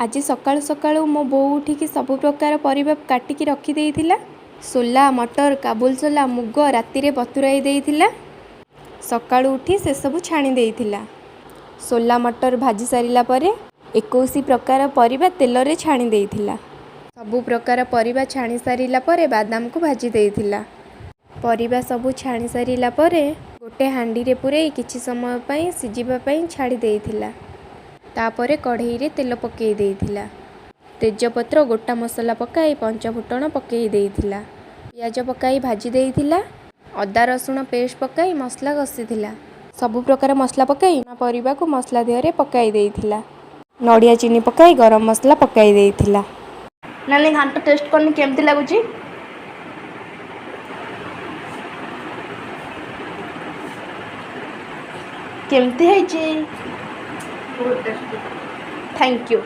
ଆଜି ସକାଳୁ ସକାଳୁ ମୋ ବୋଉ ଉଠିକି ସବୁ ପ୍ରକାର ପରିବା କାଟିକି ରଖିଦେଇଥିଲା। ସୋଲା, ମଟର, କାବୁଲ ସୋଲା, ମୁଗ ରାତିରେ ବତୁରାଇ ଦେଇଥିଲା। ସକାଳୁ ଉଠି ସେସବୁ ଛାଣି ଦେଇଥିଲା। ସୋଲା ମଟର ଭାଜି ସାରିଲା ପରେ 21 ପ୍ରକାର ପରିବା ତେଲରେ ଛାଣି ଦେଇଥିଲା। ସବୁ ପ୍ରକାର ପରିବା ଛାଣି ସାରିଲା ପରେ ବାଦାମକୁ ଭାଜି ଦେଇଥିଲା। ପରିବା ସବୁ ଛାଣି ସାରିଲା ପରେ ଗୋଟେ ହାଣ୍ଡିରେ ପୂରେଇ କିଛି ସମୟ ପାଇଁ ସିଝିବା ପାଇଁ ଛାଡ଼ି ଦେଇଥିଲା। ତାପରେ କଢ଼େଇରେ ତେଲ ପକାଇ ଦେଇଥିଲା। ତେଜପତ୍ର, ଗୋଟା ମସଲା ପକାଇ ପଞ୍ଚଫୁଟଣ ପକାଇ ଦେଇଥିଲା। ପିଆଜ ପକାଇ ଭାଜି ଦେଇଥିଲା। ଅଦା ରସୁଣ ପେଷ୍ଟ ପକାଇ ମସଲା କଷିଥିଲା। ସବୁ ପ୍ରକାର ମସଲା ପକାଇ ପରିବାକୁ ମସଲା ଦେହରେ ପକାଇ ଦେଇଥିଲା। ନଡ଼ିଆ ଚିନି ପକାଇ ଗରମ ମସଲା ପକାଇ ଦେଇଥିଲା। ନାନୀ, ଘାଣ୍ଟ ଟେଷ୍ଟ କରନି, କେମିତି ଲାଗୁଛି? କେମିତି ହେଇଛି? ବହୁତ ଟେଷ୍ଟି। Thank you.